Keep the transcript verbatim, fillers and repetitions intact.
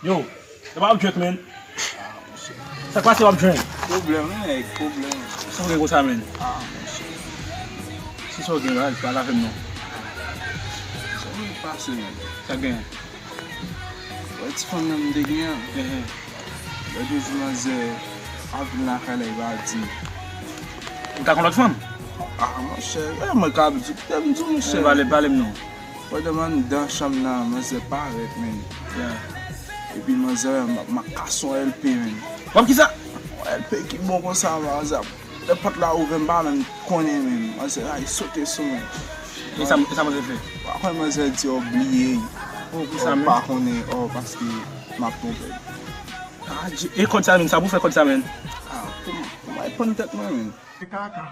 Yo, e pa w ap drink, man. Sa k pase w ap drink? Pwoblèm, wi, nèg, pwoblèm. Sa w gen konsa, man? Ah, monchè. Si sa w gen, pa, pa la fè m non. Sa mwen pase, men. Sa gen? Wè ti fanm nan m te gen an. Ehe. Lòt jou manzè ap vin lakay la, li pa di. Ou ta kon lòt fanm? Ah, monchè, wè mwen ka ap di, te m di, monchè. Pale, pale m non. Pandan m anndan chanm nan, manzè parèt, men. Yeah. Epi manzè, wè, m ap, m ap kase yon L P, men. W ap ki sa? Yon L P ki bon konsa, manzè. Lè pòt la ouvè, m pa menm konnen, men. Manzè, ay, sote sou mwen. E sa, e sa manzè fè? Apre manzè di, oh, bliye. Oh, pou Oh, sa, men. Pa konnen, oh, paske m ap twonpe. Ah, Dje-, e kòd sa, men? Sa pou fè kòd sa, men? Ah, pou m, pou m reponn tèt mwen, men. Se kaka.